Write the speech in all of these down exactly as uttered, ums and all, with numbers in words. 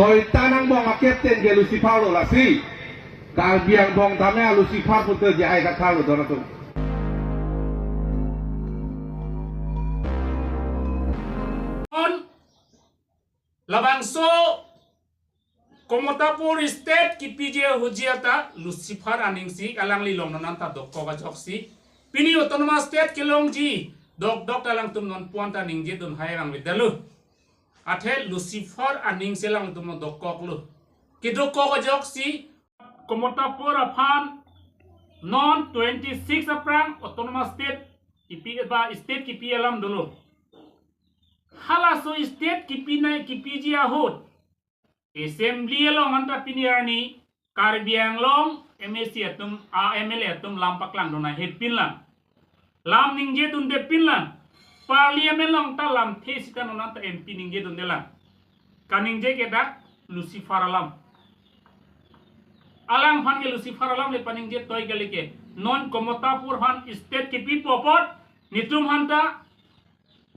Hoitan angbong a-captain ke Lucifer lo lasi. Karbi angbong tame a-Lucifer putar J I Kathar lo don atum. On labangso Kamatapur state kipiji ahut ji ata Lucifer aningsi alangli along non anta dokok ajoksi pini autonomous state kelongji dokdok ta alangtum non puan ta ningje dun hai vang vidalo. Athe Lucifer aningsi alangtum dokoklo. Kedokok ajoksi Kamatapur aphan non twenty six aphrang autonomous state kipi ba state kipi alam dolo. Halaso state kipinai kipiji ahut assembly along anta pini arni Karbi Anglong M A C atum a M L A atum lam paklang dun ahepin lang. Lam ningje dunde pin lang. Parliament along ta lamthe sita non anta M P ningje dunde lang. Kaningje ke dak Lucifer alam. Alangphan ke Lucifer alam le paningje toi kali ke. Non Kamatapur aphan state kipipo apot netum aphan ta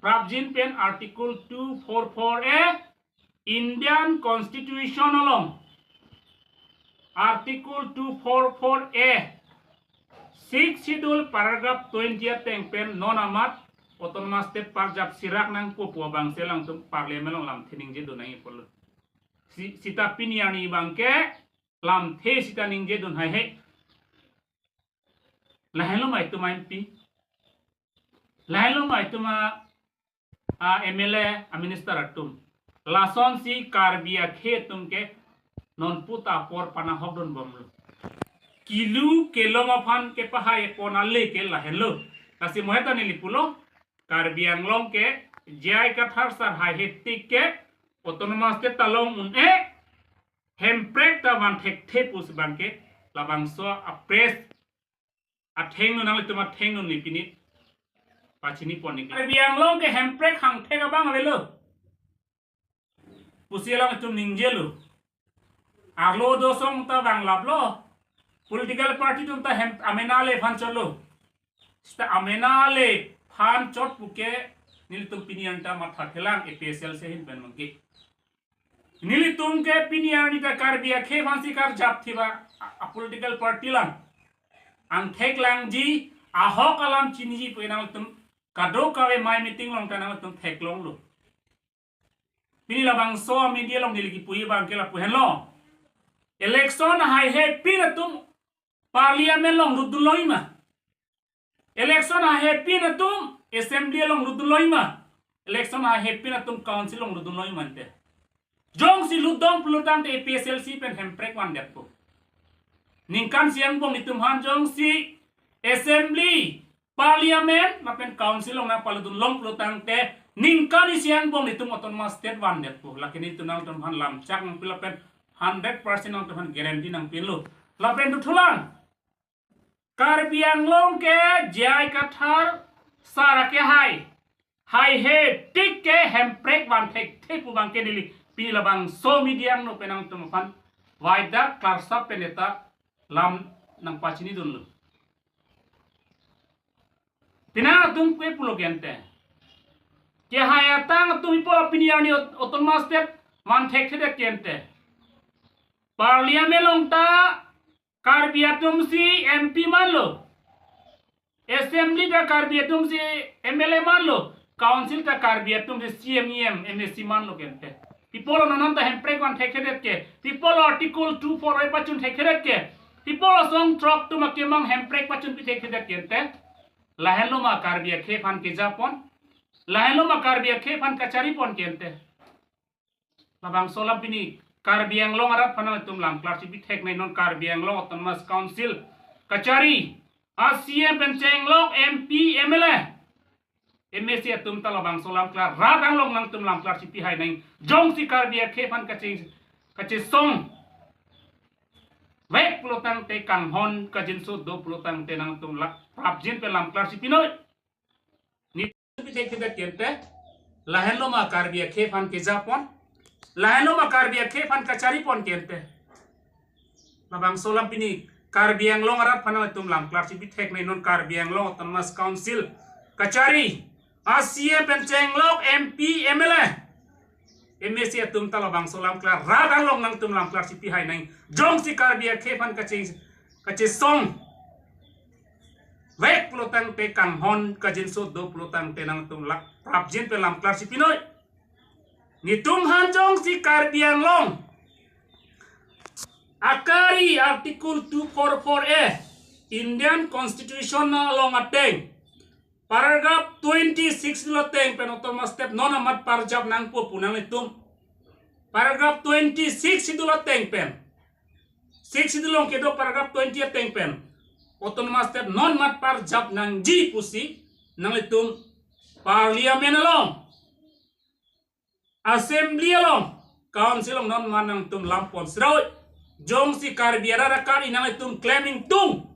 prapjin pen Article two four four A Indian Constitution along Article two four four A Sixth Schedule paragraph twenty ateng pen non amat autonomous state parjap sirak nangpo pu abangsi alangtum parliament along lamthe ningje dun nangji pulo. Si, sita pini arni abangke lamthe sita ningje dun hai he. Lahenlo ma itum a M P. Lahenlo ma itum a a M L A, a minister atum. Lasonsi Karbi akhei atum ke non puta apor panahok dunbomlo. Kilu kelong aphan kepahai pon ale ke lahenlo. Lasi mo heta neli pulo, Karbi Anglong ke J I Kathar sar haihe tik ke autonomous state ta long un-e, hemprek ta van thekthe pusi abangke labangso a press athengno nanglitum athengno neli pini pachini pon neli. Karbi Anglong ke hemprek hangthek abang avelo pusi alangtum ningjelo. Arlo do asong ta vanglaplo. Political party atum ta hem amena le aphan chotlo. Sita amena le aphan chot puke nelitum pini anta matha thelang A P H L C ahin pen mangke. Nelitum ke pini arni ta Karbi akhei aphansi karjap thiba a, a political party lang. Angthek langji, ahok alam chiniji pu nangtum kadokave mai meeting along ta nangtum theklonglo. Pini labangso media along neli kipuji abangke lapu henlo. Election haihe pin atum parliament along lutdunlongji ma? Election haihe pin atum assembly along lutdunlongji ma? Election haihe pin atum council along lutdunlongji ma ante? Jongsi lutdun pulotangte A P H L C pen hemprek vandetpo. Ningkan isi angbong netum aphan jongsi assembly, parliament lapen council along nangpalutdunlong pulotangte ningkan isi angbong netum autonomous state vandetpo. Lake netum nangtum aphan lamchak nangpi lapen hundred percent nangtum aphan guarantee nangpilo. Lapen dothulang, Karbi Anglong ke J I Kathar sar akehai, haihe tik ke hemprek van thekthe pu abangke neli pini labangso media angno pen nangtum aphan waidak klarsap pen neta lam nangpachinidunlo. Pini nangtum ke pulo ke ante, kehai atang atum ipo pini arni aut-, autonomous state van thekthedet ke ante. Parliament along ta Karbi atumsi M P manlo. Assembly ta Karbi atumsi M L A manlo. Council ta Karbi atumsi C E M, E M, M A C manlo ke ante. Pi apotlo non anta hemprek van thekthedet ke? Pi apotlo Article two four A pachun thekthedet ke? Pi apotlo asong throk atum akemang hemprek pachunpi thekthedet ke ante? Lahenlo ma Karbi akhei aphan kejapon? Lahenlo ma Karbi akhei aphan kacharipon ke ante? Labangso alam pini Karbi Anglong arat aphan nangtum lam klarsi pithek nai, non Karbi Anglong Autonomous Council kachari a C E M pen chenglok M P, M L A, M A C atum ta labangso alam klar rat anglong nangtum lam klarsi pihai nai. Jongsi Karbi akhei aphan kache, kachesongvek pulotangte, kanghon kangjinso do pulotangte nangtum la prapjin pen lam klarsi pinoi. Netum pithekthedet ke ante? Lahenlo ma Karbi akhei aphan kejapon? Lahenlo ma Karbi akhei aphan kacharipon ke ante? Labangso alam pini Karbi Anglong arat aphan nangtum lam klarsi pithek nai, non Karbi Anglong Autonomous Council kachari a C E M pen chenglok M P, M L A, M A C atum ta labangso lamklar rat along nangtum lamklar chipi hai nang. Jongsi Karbi akhei aphan kaching kachesong vek pulotangte, kanghon kajinso do pulotangte nangtum lak prapjin pen lamklar chipi noi. Netum aphan jongsi Karbi Anglong akari Article two four four A Indian Constitution along ateng paragraph twenty-six dolo ateng pen autonomous state non amat parjap nangpo pu nanglitum. Paragraph twenty-six dolo ateng pen, six dolo along kedo paragraph twenty ateng pen autonomous state non amat parjap nangji pusi nanglitum Parliament along, Assembly along, Council along non amat nangtum lampon sroi. Jongsi Karbi arat akari nanglitum claiming tung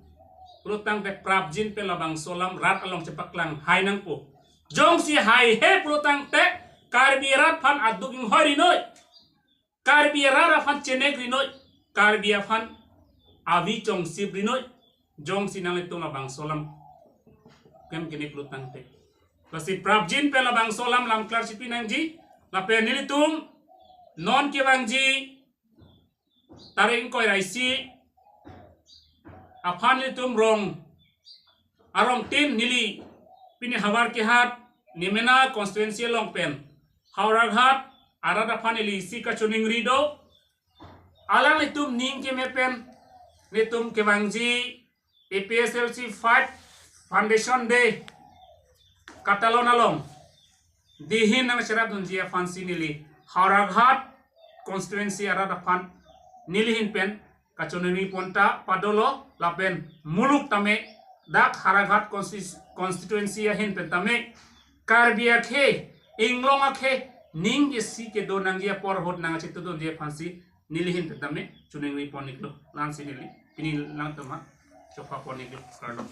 pulotangte prapjin pen labangso alam rat along chepaklang hai nangpo. Jongsi haihe pulotangte Karbi arat aphan aduk inghoi ri noi, Karbi arat aphan chenek ri noi, Karbi aphan avi chongsip ri noi. Jongsi nanglitum labangso alam klem kene pulotangte, lasi prapjin pen labangso alam lamklar chipi nangji. Lapen nelitum non kevangji tarik ingkoi ra isi aphan nelitum rong arong tin neli pini havar kehat Nimena constituency along pen Howraghat arat aphan neli isi kachoningri do. Alanglitum ning keme pen nelitum kevangji A P H L C five Foundation Day katalon along dihin nangcherap dunji aphansi neli Howraghat constituency arat aphan neli ahin pen kachoningri pon ta padolo. Lapen muluk tame dak Howraghat consti- constituency ahin pen tame Karbi akhei, inglong akhei, ning isi kedo nangji apor ahut nangchetudunji aphansi neli ahin pen tame choningri pon iklo. Lansi neli pini nangtum aphan chokha pon iklo. Kardom.